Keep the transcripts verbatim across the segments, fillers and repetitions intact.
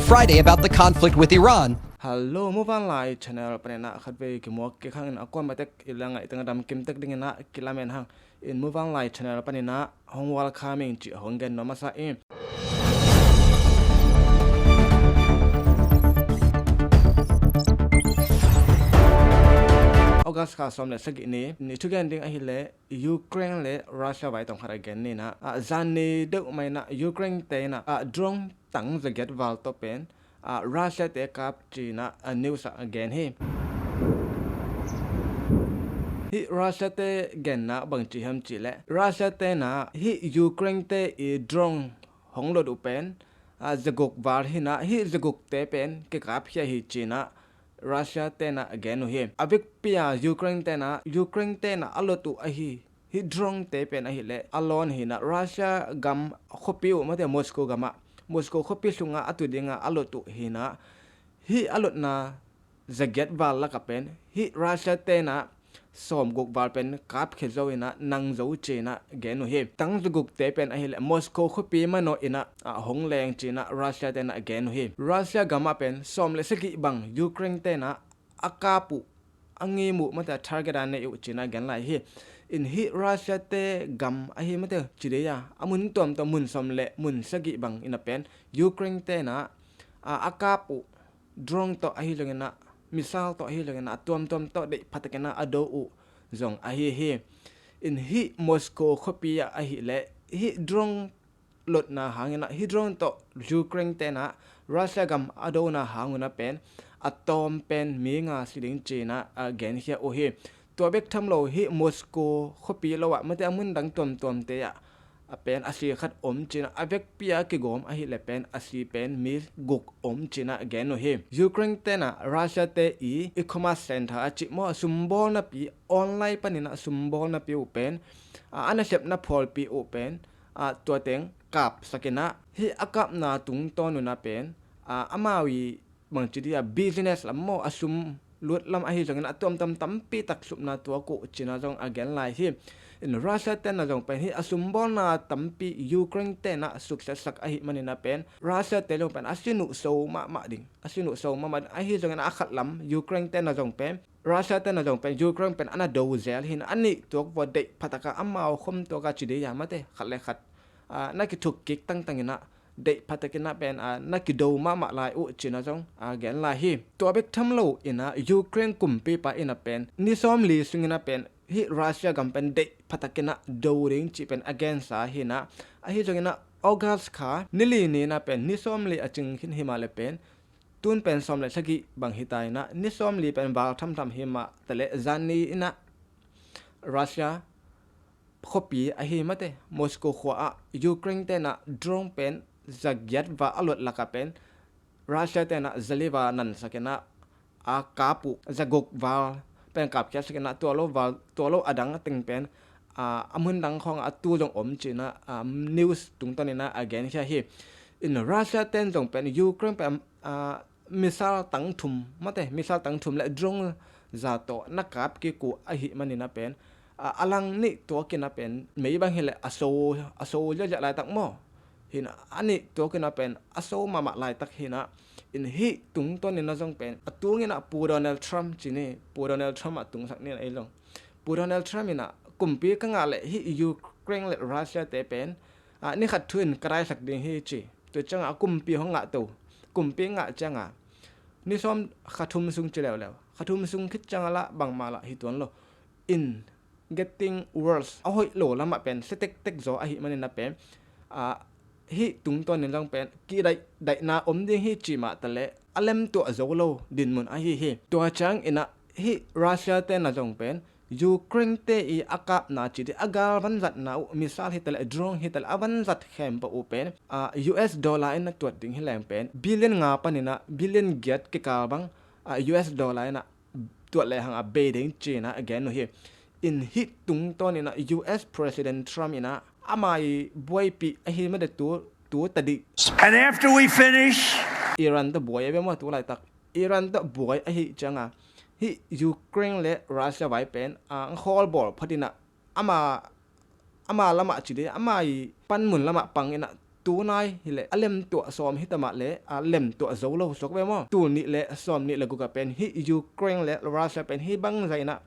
Friday about the conflict with Iran. Hello, Muvanlai channel paninah khatvei kimuak kikhangin a kuan batek i la ngaih teng a dam kimtek dinginah kilamen hang. In Muvanlai channel paninah hong welcoming cih hong gen nuam a sa i. August kha sawm le sagih ni, ni thugen ding ahileh Ukraine le Russia vai tawm khat a gen ninah, a, zan ni deuh mainah Ukraine te inah, a, drone tang zagiat val tawh pen, a, Russia te kap cinah, a, news ah a gen hi. Hih Russia te genna bang ci hiam cihleh, Russia tenah hih Ukraine te i drone hong lot uh pen, a, zaguk val hinah, hih zaguk te pen kikapkhia hi cinah Russia tenah a gen uh hi. A vekpi a Ukraine tenah, Ukraine tenah a lot uh ahi hih drone te pen ahileh a lawn hinah Russia gam khuapi uh mate Moscow gamah, Moscow khuapi sungah a tu dingah a lot uh hinah, hih a lotna zagiat val lakah pen hih Russia tenah sawmguk val pen kapkhia zo inah nang zo cinah gen uh hi. Tang zaguk te pen ahileh Moscow khuapi manawh inah, a, hong leng cinah Russia tenah gen uh hi. Russia gamah pen sawm le sagih bang Ukraine tenah a kap uh, a ngim uh mate a target a nei uh cinah gen lai hi. In hih Russia te gam ahi mate ci dei a, a mun tuamtuam mun sawm le mun sagih bang inah pen Ukraine tenah, a, a kap uh drone tawh ahi zonginah, missile tawh ahi zonginah, a tuamtuam tawh deih phatakinah a do uh zong ahi hi. In hih Moscow khuapi ah ahileh hih drone lotna hanginah, hih drone tawh Ukraine tenah Russia gam a dona hangunah pen a tawm pen mi nga si ding cinah, a, genkhia uh hi. Tua bek tham lo hih Moscow khuapi lo ah mate a mun dang tuamtuamte ah a pen a si khat om cinah, a vekpi a kigawm ahileh pen a si pen mi guk om cinah gen uh hi. Ukraine tenah Russia te i e-commerce center a cih maw, a sumbawlnapi online paninah sumbawlnapi uh pen, a, a nasepna phawlpi uh pen, a, tua teng kapsakinah hih a kapna tungtawn unah pen, a, amau i bangci dia business lam maw, a sum lut lam ahi zongin a tuamtuam tampi tak supna tuak uh cinah zong a gen lai hi. In Russia tenah zong pen hih a sumbawlna tampi Ukraine tenah success sak ahi maninah pen Russia te zong pen a sin uh so mahmah ding, a sin uh so mahmah ding ahi zongin a khat lam Ukraine tenah zong pen, Russia tenah zong pen Ukraine pen a na do zel hinah a nih tuak vua deih phataka amau khom tuaka ci dei a mate khat le khat, a, na kithuk kik tangtanginah deih phatakinah pen, a, na kido mahmah lai uh cinah zong a gen lai hi. Tua bek tham lo inah Ukraine kumpipa inah pen ni sawmli sunginah pen hih Russia gam pen deih phatakinah do ding cih pen a gensa hinah, ahi zonginah August kha ni li ninah pen ni sawmli a cing khin himahleh pen tun pen sawm le sagih bang hita inah ni sawmli pen val thamtham himah taleh zan ni inah Russia khuapi ahi mate Moscow khua ah Ukraine tenah drone pen zagiat val a lot lakah pen Russia tenah zali val nansakinah a kap uh, zaguk val pen kapkhiatsakinah tua lo val, tua lo a dang a teng pen, a, a mun dang khawngah a tu zong om cinah, a, news tungtawninah a genkhia hi. In Russia ten zong pen Ukraine pen, a, missile tang thum mate, missile tang thum le drone za tawh na kap kik uh ahi maninah pen, a, a lang nih tuakinah pen mei bang hileh a so, a so ziahziah laitak maw. Hinah a nih tuakinah pen a so mahmah laitak hinah, in hih tungtawninah zong pen a tunginah Pu Donald Trump cini, Pu Donald Trump a tungsak ninah ei zong, Pu Donald Trump inah kumpi ka ngah leh hih Ukraine le Russia te pen, a, ni khat thu in ka daisak ding hi ci. Tua ciangah a kumpi hong ngah to, kumpi ngah ciangah ni sawm kha thum sung ci leuleu, kha thum sung khit ciangah lah bangmah lah hi tuan lo. In getting worse, a hoih lo lamah pen sia tektek zaw ahi maninah pen, a, hih tungtawnin zong pen kidaih daihna om ding hi ci mah taleh a lemtuah zo lo dinmun ahi hi. Tua cianginah hih Russia tenah zong pen Ukraine te i a kapna ci dih a gal vanzatna uh, missile hitaleh drone hitaleh a vanzat khempeuh uh pen, a, U S dollar in a tuat ding hileng pen billion nga paninah billion giat kikal bang, a, U S dollar inah tuat lehang a bei ding cinah a gen uh hi. In hih tungtawninah U S President Trump inah ama i buaipih ahi mate tu, tu tadih. And after we finish, Iran tawh buai a bia maw tu laitak. Iran tawh buai ahi cianga hih Ukraine le Russia vai pen, a, ang khawl bawl phatinah ama, ama lamah ci dih, ama i panmun lamah panginah tunai hileh a lemtuah sawm hi ta mah le a lemtuah zo lo suak ve maw. Tul nih le sawm nih le guk a pen hih Ukraine le Russia pen hih bangzah inah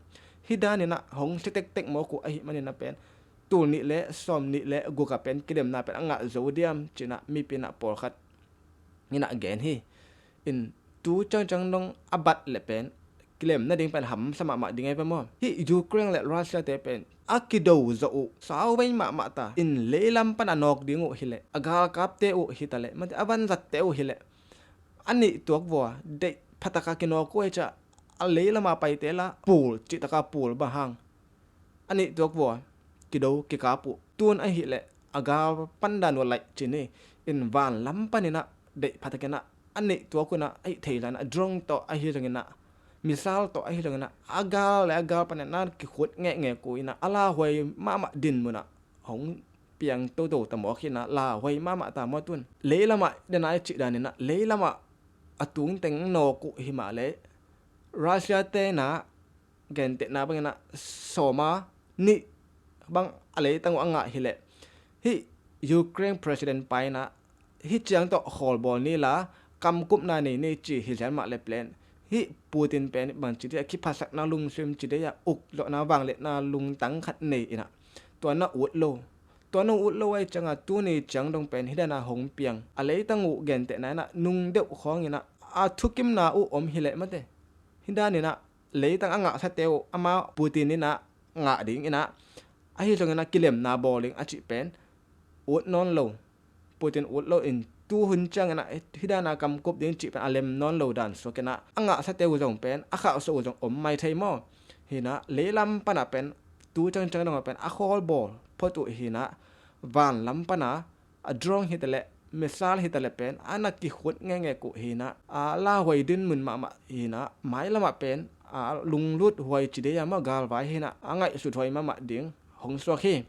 hih dan inah hong sia tektek mawk uh ahih manin a pen tul nih le sawm nih le guk a pen kilemna pen a ngah zo diam cinah mipi inah pawlkhat inah gen hi. In tu ciangciang dong a bat le pen kilem nading pen hamsa mahmah ding ei ve maw. Hih Ukraine le Russia te pen a kido zawh uh sauvei mahmah ta in leilam pan a nawk ding uh hileh a galkapte uh hitaleh mate a vanzatte uh hileh a nih tuak vua deih phataka kinawk uh ei ciah a leilama paite la pul cihtaka pul bang hang a nih tuak vua kido kikap uh tun ahileh a gal pandan uh laih cin hi. In vanlam paninah deih phatakinah a nih tuak unah a hih theilanah drone tawh ahi zonginah misal tawh ahi zonginah a gal le a gal paninah kikhut ngehngeh uh inah a lauhuai mahmah din munah hong piang toto ta mawk hinah lauhuai mahmah ta maw tun. Leilamah dena i cih daninah leilamah a tungteng nawk uh himah le Russia tenah gentehna banginah sawma nih bang a leitang uh a ngah hileh hih Ukraine president pa inah hih ciang tawh khawlbawl ni la kamkupna nei ni ci hi lian mah le plan hih Putin pen bangci dei a kiphatsakna lungsim ci dei a ukzawhna vangliatna lungtang khat nei inah tua na ut lo. Tua na ut lo ai cianga tuni ciang dong pen hidana hong piang a leitang uh gentehna inah nung deuh khawng inah a thukimna uh om hileh mate hidana inah leitang a ngahsate uh ama Putin inah ngah ding inah ahi zonginah kilemna bawl ding a cih pen ut nawn lo. Putin ut lo in tuhun cianginah hidana kamkup ding cih pen a lem nawn lo dan suakinah a ngahsate uh zong pen a khauhsuah uh zong om mai thei maw. Hinah leilam pana pen tu ciangciang dongah pen a khawlbawl phot uh hinah vanlam pana a drone hitaleh misal hitaleh pen a na kikhut ngehngeh uh hinah a lauhuai din mun mahmah hinah mailamah pen a lunglut huai ci dei a maw galvai hinah a ngaihsut huai mahmah ding hong suak hi.